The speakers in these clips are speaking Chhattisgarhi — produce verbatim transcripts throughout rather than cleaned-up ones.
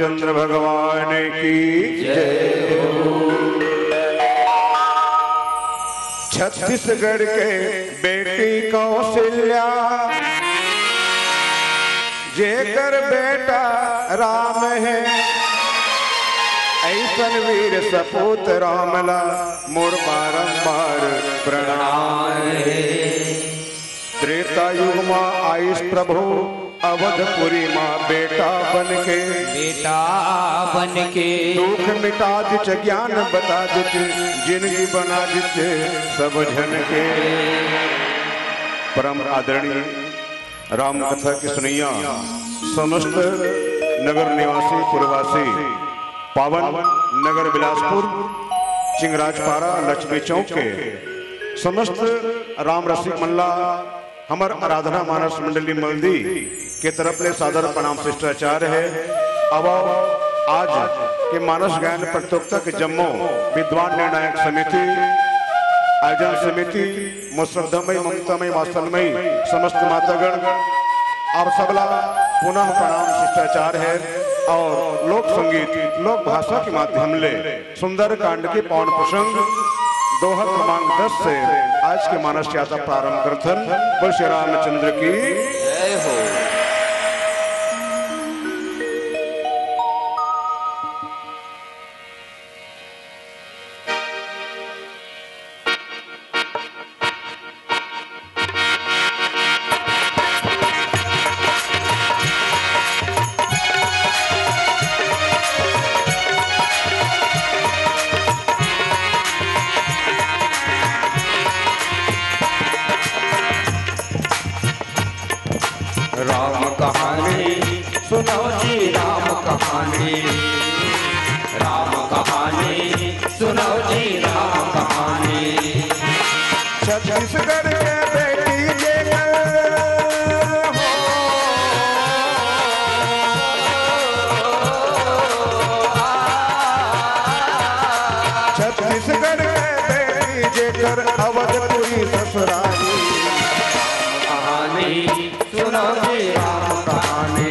चंद्र भगवान की जय हो। छत्तीसगढ़ के बेटी कौशल्या, जेकर बेटा राम हे, अइसन वीर सपूत राम ला मोर बारंबार प्रणाम हे। त्रेता युग मा आइस प्रभु अवधपुरी मा बेटा बनके, बेटा बनके। दुख मिटा दिच, ज्ञान बता दिच, जिनगी बना दिच सब झन के। परम आदरणीय राम कथा के सुनैया समस्त नगर निवासी पुरवासी, पावन नगर बिलासपुर, चिंगराजपारा, लक्ष्मी चौक के समस्त राम रसिक मन ला हमर आराधना मानस मंडली मल्दी के तरफ ले सादर प्रणाम शिष्टाचार हे। अब आज के मानस गायन प्रतियोगिता के जम्मो विद्वान निर्णायक समिति, आयोजन समिति, मोर श्रद्धामयी, ममतामयी, वात्सलमयी समस्त मातागण, आप सबला पुनः प्रणाम शिष्टाचार हे। और लोक संगीत, लोक भाषा के माध्यम ले सुंदरकांड के पावन प्रसंग दोहा क्रमांक दस से आज के मानस यात्रा प्रारंभ करथन। बोल श्री रामचंद्र की जय हो। राम कहानी सुनाओ जी, राम कहानी, राम कहानी सुनाओ जी, राम कहानी। छत्तीसगढ़ के बेटी जेकर हो, छत्तीसगढ़ के बेटी जेकर अवधपुरी ससुरारी। कहानी सुनाओ जी राम कहानी,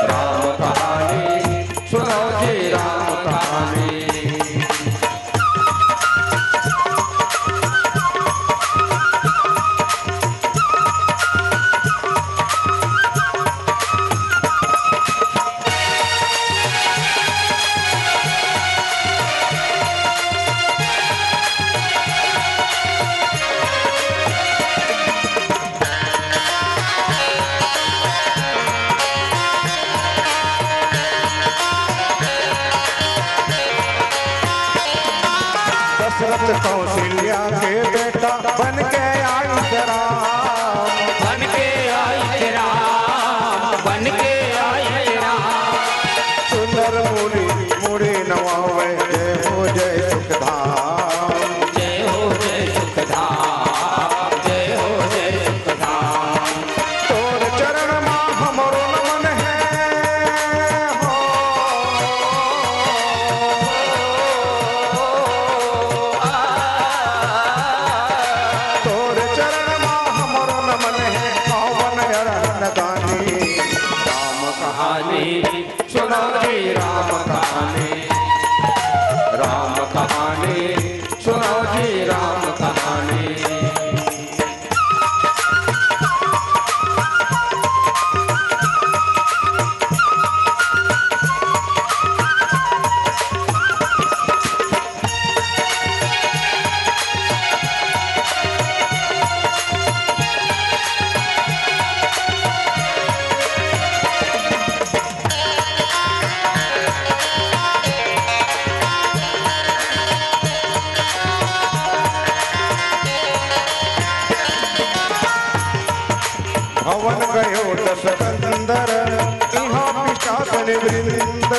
राम कहानी, सुनाओ जी राम कहानी। दशरथ कौशल्या के बेटा बन के आइस राम। बन के आइस राम, बन के आइस राम। सुंदर मुड़ी, मुड़ी नवावे, जय हो जय सुखधाम। जय हो जय सुखधाम, जय हो जय सुखधाम। तोर चरण मा हमरो नमन हे हो। तोर चरण मा हमरो नमन हे, पावन अरहन दानी। राम कहानी सुनाओ जी, राम कहानी, राम कहानी सुनाओ जी, राम कहानी। भवन गयो दस कंदर, इहाँ पिशाचन वृंद।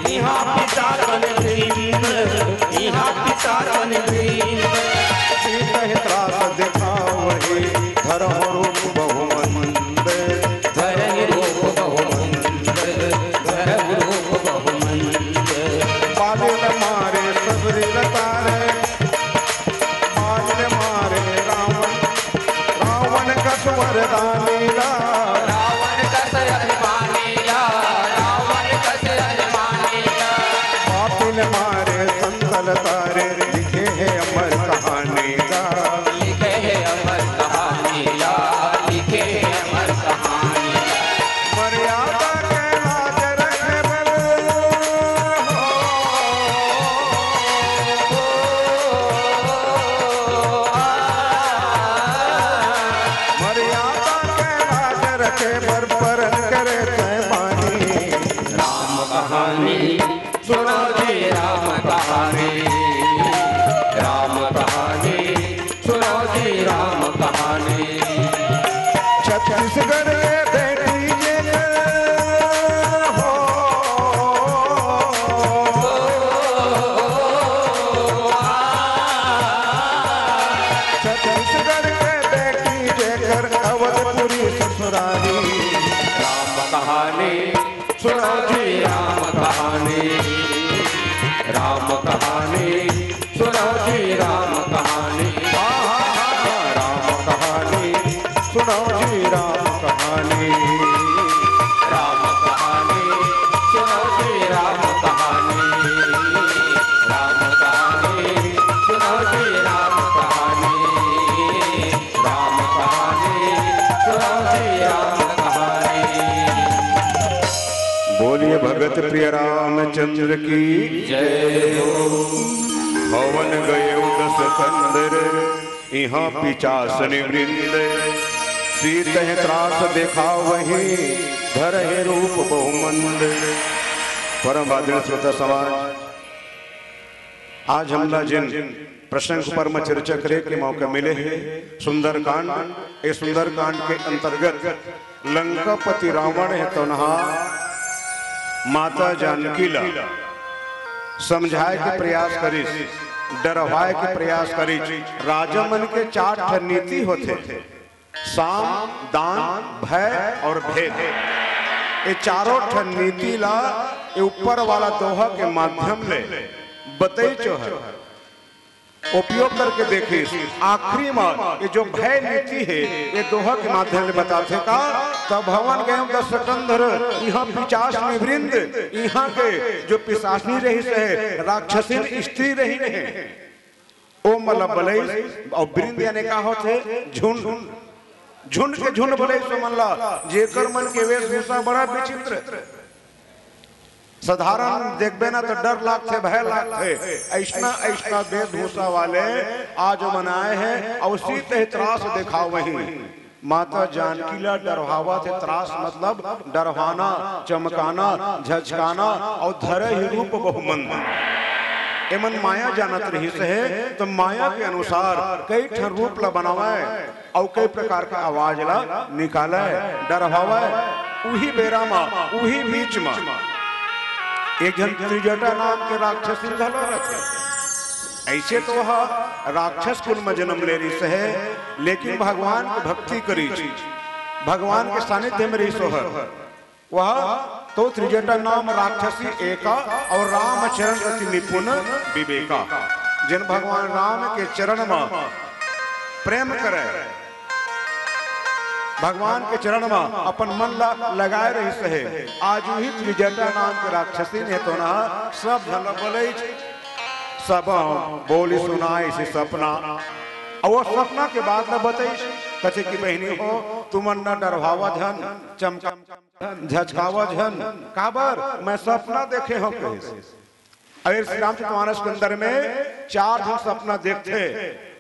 इहाँ पिशाचन वृंद, इहाँ पिशाचन वृंद। सीत हे त्रास देखावही, धरम रूप बहुमंद। धरम रूप बहुमंद, धरम रूप बहुमंद। बालिन मारे सबरी लतारे, बालिन मारे रावण, रावण कस वरदानी ला। रावण कस अभिमानी ला, रावण कहानी। छत्तीसगढ़ के बेटी जेकर हो, छत्तीसगढ़ के बेटी जेकर अवधपुरी ससुरारी। राम कहानी सुनाओ जी, राम कहानी, राम कहानी सुनाओ जी, राम कहानी। हाँ, हाँ, हाँ, हाँ, राम कहानी सुनाओ जी, राम कहानी। राम कहानी सुनाओ जी, राम कहानी। राम कहानी सुनाओ जी, राम कहानी। राम कहानी सुनाओ जी, राम कहानी। बोलिए भगत प्रिय रामचंद्र की जय हो। भवन गए दस कंदर, इहाँ पिचासनि वृंद। सीतहि त्रास देखावहि, धरहि रूप बहुमंद। परम आदरणीय श्रोता समाज, आज हमला जिन प्रसंग पर म चर्चा करे के मौका मिले हे, सुंदरकांड, ए सुंदरकांड के अंतर्गत लंकापति रावण हे तोनहा माता जानकी ला समझाए के प्रयास करिस, डरवाए के प्रयास करिस। राजा मन के चार ठन नीति होथे, साम, दान, भय और भेद। ये चारों ठन नीति ला ये ऊपर वाला दोहा के माध्यम ले बतई चो है। उपयोग करके देखिस, आखिरी में ये जो भय नीति हे, ये दोहा के माध्यम ले बताथे का, तब भवन गए दस कंदर, इहाँ पिचासनी वृंद, इहाँ के जो पिशाचनी रहिस हे, राक्षसिन स्त्री रहिन हे, ओ मन ला बलइस, अउ वृंद यानी का होथे? झुंड। झुंड के झुंड बलइस ओ मन ला, जेकर मन के वेशभूषा बड़ा विचित्र। साधारण देखबे ना तो डर लागथे, भय लागथे। अइसना, अइसना वेशभूषा वाले आज मन आए हे, अउ सीतहि त्रास देखावहि। माता जानकी ला डरवावत हे, त्रास मतलब डरवाना, चमकाना, झचकाना, अउ धरे ही रूप बहुमंद। एमन माया जानत रहिस हे, तो माया के अनुसार कई ठन रूप ला बनावय, अउ कई प्रकार के आवाज ला निकालय, डरवावय। उही बेरा म, उही बीच म एक झन त्रिजटा नाम के राक्षसी घलो रथे। अइसे तो ओह राक्षस कुल म जन्म ले रिहिस हे, लेकिन भगवान के भक्ति करिस, भगवान के सानिध्य म रिहिस ओह। ओह तो त्रिजटा नाम राक्षसी एका, अउ राम चरण अति निपुण विवेका। जेन भगवान राम के चरण म प्रेम करे, भगवान के चरण म अपन मन ला लगाए रहिस हे। आज उही त्रिजटा नाम के राक्षसी ने तो ना सब झन ला बलइच, सब बोली सुनाइस सपना। अउ ओ सपना के बात ला बतइस, कथे कि बहिनी हो, तुमन न डरवावा झन, चमका झन, झचकावा झन, काबर मैं सपना देखे हंव कहिस। अउ श्री रामचरित मानस के अंदर में चार झन सपना देखथे,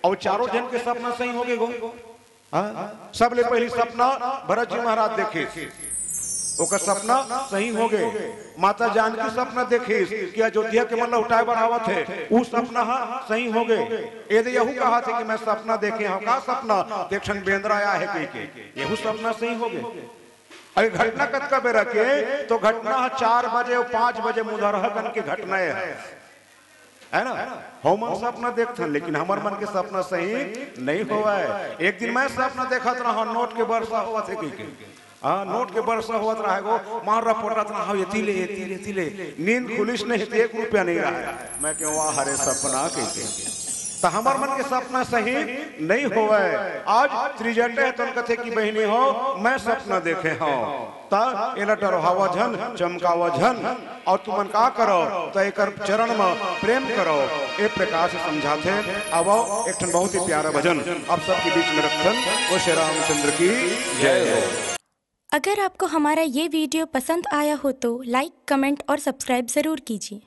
अउ चारों झन के सपना सही होगे गो। हाँ? सबले पहिली सपना भरत जी महाराज देखिस, ओकर सपना सही होगे। माता जानकी सपना देखिस कि अयोध्या के मन लहुटाए बर आवत हे, उ सपना ह सही होगे। एदे यहू कहत हे कि मैं सपना देखे हंव, का सपना? एक ठन बेंदरा आए हे कहिके, यहू सपना सही होगे। अउ ये घटना कतका बेरा के, तो घटना ह चार बजे अउ पाँच बजे मुधरहा कन के घटना हे, है ना? हमन सपना देखथन, लेकिन हमर मन के सपना सही नहीं होवय। एक दिन मैं सपना देखत रहा, नोट के बरसा होवत हे कहिके। हाँ, नोट के बरसा होवत रहे गो, मार रपोटत रहा, एती ले, एती ले, एती ले। नींद खुलिस नहीं, तो एक रुपया नहीं रहा। मैं कहेंव, वाह रे सपना कहिके। त हमर मन के सपना सही नहीं होवय। आज त्रिजटा हे तोन कथे कि बहिनी हो, मैं सपना देखे हंव। त एला डरवावा झन, चमकावा झन, अउ तुमन का करो, त एकर चरण म प्रेम करो। ए प्रकार से समझाथे। आवो, एक ठन बहुत ही प्यारा भजन आप सबके बीच में रखथन। ओ श्री रामचंद्र की जय हो। अगर आपको हमारा ये वीडियो पसंद आया हो तो लाइक, कमेंट और सब्सक्राइब ज़रूर कीजिए।